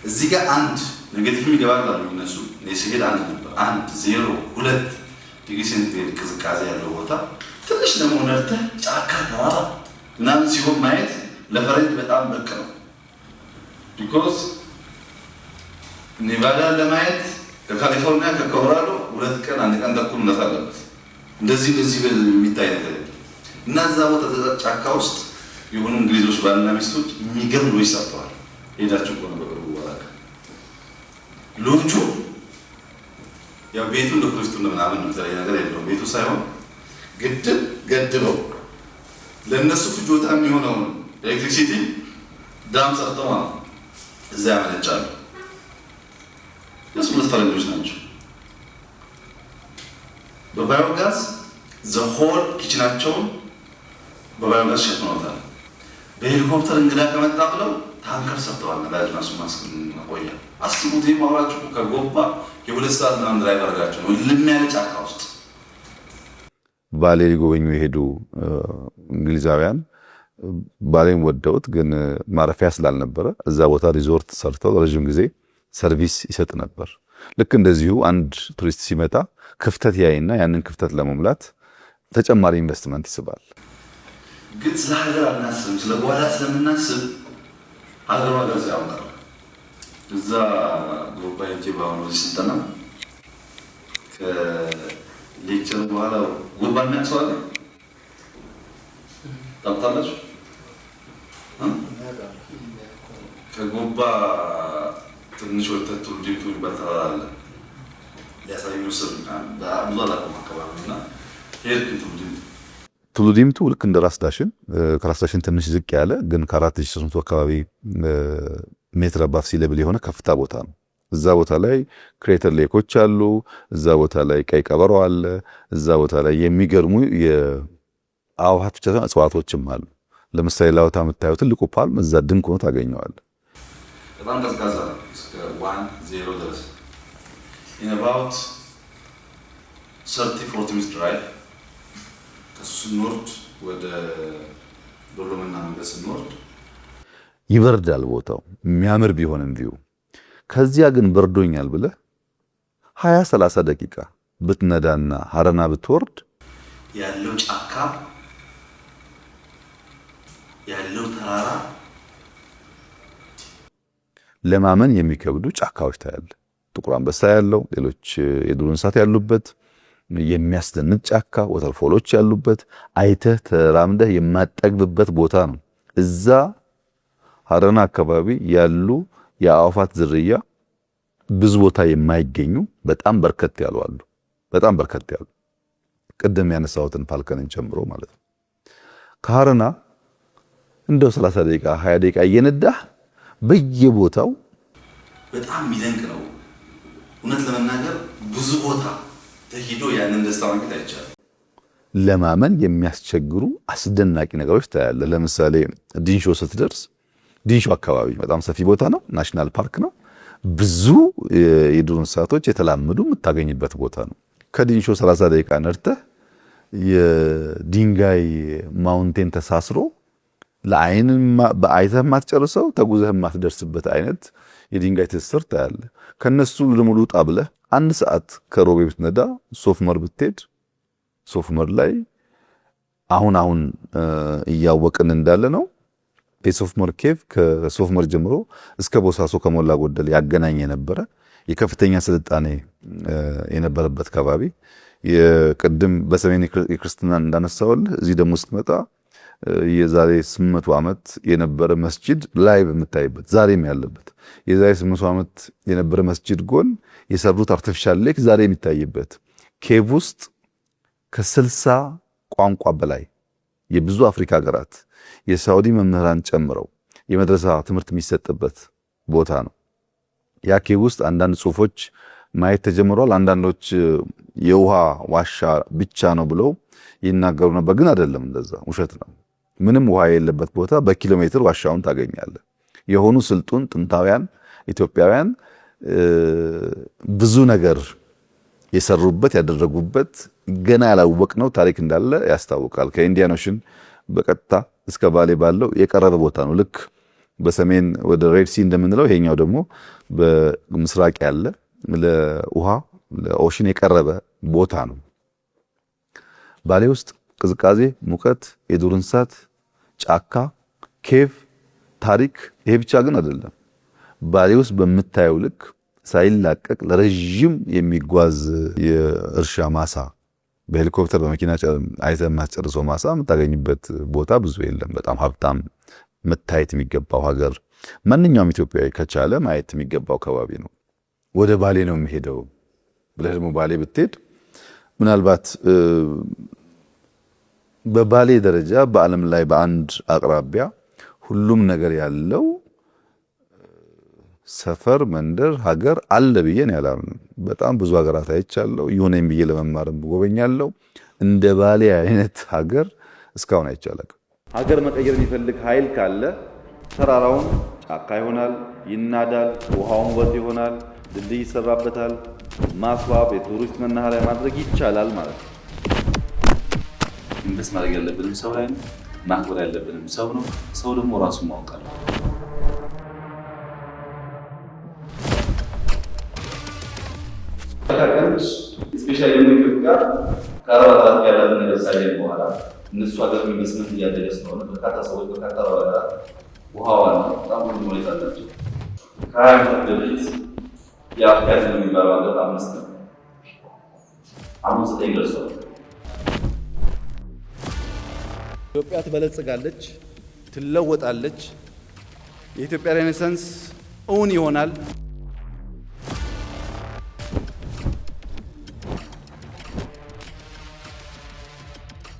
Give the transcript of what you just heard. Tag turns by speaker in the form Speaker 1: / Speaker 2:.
Speaker 1: እዚህ ጋር አንድ negative ይገባል አሉ እነሱ። እኔ ስሄድ አንድ ነበር። 1, 0, 2 ዲግሪ ሴንቲግሬድ ቅዝቃዜ ያለው ቦታ ትንሽ ደግሞ ነርተህ ጫካ ተራራ ምናምን ሲሆን ማየት ለፈረንጅ በጣም ብርቅ ነው። Because ኔቫዳን ለማየት ከካሊፎርኒያ ከኮሎራዶ 2 ቀን 1 ቀን ተኩል መንዳት አለበት። እንደዚህ እንደዚህ የሚታይ ነገር የለም። እና እዛ ቦታ ጫካ ውስጥ የሆኑ እንግሊዞች ባልና ሚስቶች የሚገርም ሎጅ ሰርተዋል። ሄዳችሁ ከሆነ በቅርቡ ወራቀ ሎጁ ያው ቤቱ እንደ ኩሪፍቱ ምናምን ነው፣ የተለየ ነገር የለውም። ቤቱ ሳይሆን ግድብ ገድበው ለእነሱ ፍጆታ የሚሆነውን electricity dam ሰርተው ማለት ነው እዛ ያመነጫሉ። እነሱ ሁለት ፈረንጆች ናቸው። በ biogas the whole kitchen ኣቸውን በ ባዮጋዝ ሸፍነውታል። በሄሊኮፕተር እንግዳ ከመጣ ብለው tanker ሰርተዋል። ነዳጅ ማሱ ማቆያ አስቡት። ይህ ማውራችሁ ከጎባ የ2 ሰዓት ምናምን drive አድርጋችሁ ነው ልም ያለ ጫካ ውስጥ።
Speaker 2: ባሌ ሊጎበኙ የሄዱ እንግሊዛውያን ባሌን ወደውት ግን ማረፊያ ስላልነበረ እዛ ቦታ ሪዞርት ሰርተው ረዥም ጊዜ service ይሰጥ ነበር። ልክ እንደዚሁ አንድ ቱሪስት ሲመጣ ክፍተት ያይና ያንን ክፍተት ለመሙላት ተጨማሪ ኢንቨስትመንት ይስባል።
Speaker 1: ግን ስለ ሀገር አናስብም። ስለ ጓዳ ስለምናስብ ሀገሩ ሀገር ያውቃል። እዛ ጎባ ሄጄ በአሁኑ እዚህ ስልጠና ከ lecture በኋላ ጎባ የሚያውቅ ሰው አለ? ታውቁታላችሁ? ከጎባ ትንሽ ወተት ቱሉ ዲምቱ የሚባል ተራራ አለ። ሊያሳዩ ስር ብዙ አላውቀውም አካባቢ እና ሄድኩኝ ቱሉ ዲምቱ።
Speaker 2: ቱሉ ዲምቱ ልክ እንደ ራስ ዳሽን፣ ከራስ ዳሽን ትንሽ ዝቅ ያለ ግን ከ4300 አካባቢ ሜትር above sea level የሆነ ከፍታ ቦታ ነው። እዛ ቦታ ላይ crater lake ኦች አሉ። እዛ ቦታ ላይ ቀይ ቀበሮ አለ። እዛ ቦታ ላይ የሚገርሙ የአዕዋፋት ብቻ ሳይሆን እጽዋቶችም አሉ። ለምሳሌ ላውታ የምታየው ትልቁ palm እዛ ድንቅ ሆኖ ታገኘዋለህ።
Speaker 1: በጣም ቀዝቃዛ ነው እስከ 1, 0 ድረስ። In about 30, 40 minutes drive ከሱ ስንወርድ ወደ ዶሎመና መንገድ ስንወርድ
Speaker 2: ይበርዳል ቦታው የሚያምር ቢሆንም view። ከዚያ ግን በርዶኛል ብለህ 20 30 ደቂቃ ብትነዳና ሀረና ብትወርድ
Speaker 1: ያለው ጫካ ያለው ተራራ
Speaker 2: ለማመን የሚከብዱ ጫካዎች ታያለህ። ጥቁር አንበሳ ያለው፣ ሌሎች የዱር እንስሳት ያሉበት የሚያስደንቅ ጫካ፣ waterfall ኦች ያሉበት፣ አይተህ ተራምደህ የማትጠግብበት ቦታ ነው። እዛ ሀረና አካባቢ ያሉ የአዕዋፋት ዝርያ ብዙ ቦታ የማይገኙ በጣም በርከት ያሉ አሉ። በጣም በርከት ያሉ፣ ቅድም ያነሳሁትን falcon ን ጨምሮ ማለት ነው። ከሀረና እንደው 30 ደቂቃ 20 ደቂቃ እየነዳህ በየቦታው
Speaker 1: በጣም የሚደንቅ ነው። እውነት ለመናገር ብዙ ቦታ ተሂዶ ያንን ደስታ ማግኘት አይቻልም።
Speaker 2: ለማመን የሚያስቸግሩ አስደናቂ ነገሮች ታያለህ። ለምሳሌ ዲንሾ ስትደርስ፣ ዲንሾ አካባቢ በጣም ሰፊ ቦታ ነው፣ national park ነው። ብዙ የዱር እንስሳቶች የተላመዱ የምታገኝበት ቦታ ነው። ከዲንሾ 30 ደቂቃ ነድተህ የድንጋይ mountain ተሳስሮ ለአይን በአይተህ የማትጨርሰው፣ ተጉዘህ የማትደርስበት አይነት የድንጋይ ትስስር ታያለህ። ከነሱ ደግሞ ልውጣ ብለህ አንድ ሰዓት ከሮቤ ብትነዳ ሶፍ ዑመር ብትሄድ፣ ሶፍ ዑመር ላይ አሁን አሁን እያወቅን እንዳለ ነው የሶፍ ዑመር cave ከሶፍ ዑመር ጀምሮ እስከ ቦሳሶ ከሞላ ጎደል ያገናኝ የነበረ የከፍተኛ ስልጣኔ የነበረበት ከባቢ፣ የቅድም በሰሜን የክርስትና እንዳነሳውልህ እዚህ ደግሞ ስትመጣ የዛሬ 800 ዓመት የነበረ መስጂድ ላይ በምታይበት፣ ዛሬም ያለበት የዛሬ 800 ዓመት የነበረ መስጂድ ጎን የሰሩት artificial lake ዛሬ የሚታይበት cave ውስጥ ከ60 ቋንቋ በላይ የብዙ አፍሪካ ሀገራት የሳውዲ መምህራን ጨምረው የመድረሳ ትምህርት የሚሰጥበት ቦታ ነው። ያ cave ውስጥ አንዳንድ ጽሁፎች ማየት ተጀምሯል። አንዳንዶች የውሃ ዋሻ ብቻ ነው ብለው ይናገሩ ነበር፣ ግን አይደለም፣ እንደዛ ውሸት ነው። ምንም ውሃ የሌለበት ቦታ በኪሎ ሜትር ዋሻውን ታገኛለህ። የሆኑ ስልጡን ጥንታውያን ኢትዮጵያውያን ብዙ ነገር የሰሩበት ያደረጉበት ገና ያላወቅነው ታሪክ እንዳለ ያስታውቃል። ከ Indian Ocean በቀጥታ እስከ ባሌ ባለው የቀረበ ቦታ ነው። ልክ በሰሜን ወደ Red Sea እንደምንለው ይሄኛው ደግሞ በምስራቅ ያለ ለውሃ ለ ocean የቀረበ ቦታ ነው። ባሌ ውስጥ ቅዝቃዜ፣ ሙቀት፣ የዱር እንስሳት፣ ጫካ፣ cave፣ ታሪክ። ይሄ ብቻ ግን አይደለም። ባሌ ውስጥ በምታየው ልክ ሳይላቀቅ ለረዥም የሚጓዝ የእርሻ ማሳ በሄሊኮፕተር በመኪና አይተህ የማትጨርሰው ማሳ የምታገኝበት ቦታ ብዙ የለም። በጣም ሀብታም መታየት የሚገባው ሀገር፣ ማንኛውም ኢትዮጵያዊ ከቻለ ማየት የሚገባው ከባቢ ነው። ወደ ባሌ ነው የሚሄደው ብለህ ደግሞ ባሌ ብትሄድ ምናልባት በባሌ ደረጃ በዓለም ላይ በአንድ አቅራቢያ ሁሉም ነገር ያለው ሰፈር፣ መንደር፣ ሀገር አለ ብዬ ነው ያላምንም። በጣም ብዙ ሀገራት አይቻለሁ። ይሁነኝ ብዬ ለመማርም ጎበኛለሁ። እንደ ባሌ አይነት ሀገር እስካሁን አይቻለሁ። ሀገር መቀየር የሚፈልግ ኃይል ካለ ተራራውን ጫካ ይሆናል፣ ይናዳል፣ ውሃውን ወጥ ይሆናል፣ ድልድይ ይሰራበታል። ማስዋብ፣ የቱሪስት መናኸሪያ ማድረግ ይቻላል ማለት ነው።
Speaker 1: Invest ማድረግ ያለብንም ሰው ላይ ነው። ማክበር ያለብንም ሰው ነው። ሰው ደግሞ ራሱን ማወቅ አለበት። Especially ደግሞ ኢትዮጵያ ከአረብ ሀገራት ጋር ያላትን ነገር ካየን በኋላ እነሱ ሀገር ኢንቨስትመንት እያደገ ስለሆነ በርካታ ሰዎች በርካታ አረብ ሀገራት ውሃዋን በጣም ብዙ መሬት አላቸው። ከ20 ዓመታት በፊት የአፍሪካ ድል የሚባለው ሀገር አምስት ነው። አሁን ዘጠኝ ደርሷል።
Speaker 2: ኢትዮጵያ ትበለጽጋለች፣ ትለወጣለች። የኢትዮጵያ Renaissance እውን ይሆናል።